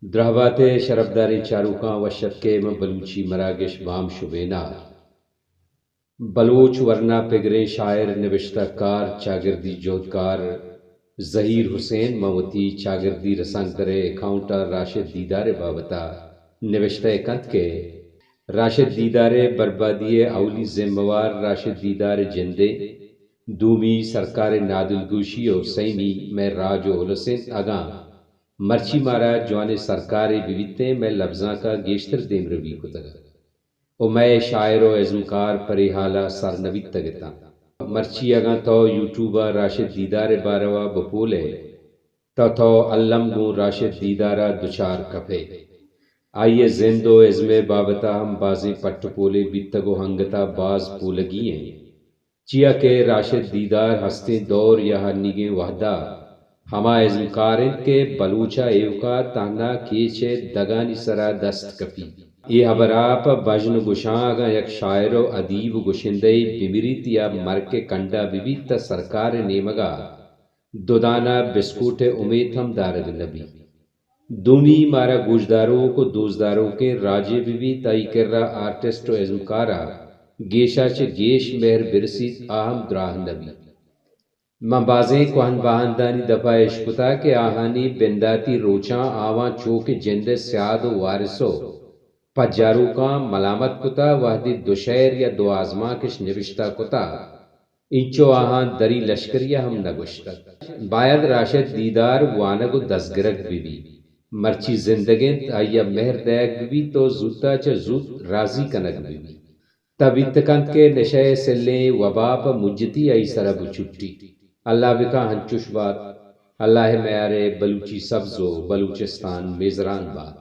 درہبات ءِ شرپداریں چاروکاں، وش اتک ئے ماں بلوچی مراگش بام شبین ءَ۔ بلوچ ورنا پگریں شاعر، نبشتہ کار، چاگردی جہدکار زہیر حسین ماں وتی چاگردی رسانکدر ءِ اکاؤنٹ ءَ راشد دیدار ءِ بابت ءَ نبشتہ ءَ کنت کہ راشد دیدار ءِ بربادی ءِ اولی ذمہ وار راشد دیدار ءِ جند اِنت، دومی سرکار ءِ نادلگوشی ءُ سیمی مئے راج ءُ الس اِنت۔ اگاں مرچی مارا جوانیں سرکارے بہ بیتیں، مئے لبزانک ءَ گیشتر دیمروی کتگ ات ءُ مئے شاعر ءُ ازمکار پرے حال ءَ سر نہ بیتگ اتاں۔ مرچی اگاں تو یوٹیوب ءَ راشد دیدار ءِ باروا بہ پول ئے، تہ تو الم گوں راشد دیدار ءَ دچار کپ ئے۔ آئی ءِ زند ءُ ازم ءِ بابت ءَ ہم بازیں پٹ ءُ پولے بیتگ ءُ انگت ءَ باز پولگی اِنت۔ چیا کہ راشد دیدار ہستیں دور یا ہنیگیں وہد ءَ ہما ازمکار اِنت کہ بلوچ ءَ ایوک ءَ تہنا کیچ ءِ دگانی سر ءَ دست کپیت۔ اے ہبر ءَ پہ بژن ءُ گشاں اگاں یک شاعر ءُ ادیب ءُ گشندہ یے بہ مریت یا مرک ءِ کنڈ ءَ بہ بیت، تہ سرکار ءِ نیمگ ءَ دو دانہ بسکوٹ ءِ امیت ہم دارگ نہ بیت۔ دومی مارا گوشداروک ءُ دوستداروکیں راجے بہ بیت، آئی کرا آرٹسٹ ءُ ازمکار ءَ گیش ءَ چہ گیش مہر بہ رسیت، آ ہم دراہ نہ بیت۔ من بازیں کوہن باہندانی دپ ءَ اشکتہ کہ آہانی بنداتی روچاں آواں چو کہ جند ءِ سیاد ءُ وارث ءُ پجاروکاں ملامت کتہ، وہدے دو شعر یا دو آزمانک اش نبشتہ کتہ، اینچو آہاں دری لشکری ءَ ہم نہ گوشتگ۔ باید راشد دیدار وانگ ءُ دزگرگ بہ بیت۔ مرچی زندگ اِنت، آئی ءَ مہر دئیگ بہ بیت ءُ زوت ءَ چہ زوت رازی کنگ بہ بیت۔ تہ بیت کنت کہ نشہ ءِ سلیں وبا پہ مجتی آئی سر ءَ بچٹیت۔ اللہ بکن ہنچوش بات۔ اللہ ءِ میار ءَ بلوچی سبز ءُ بلوچستان میزران بات۔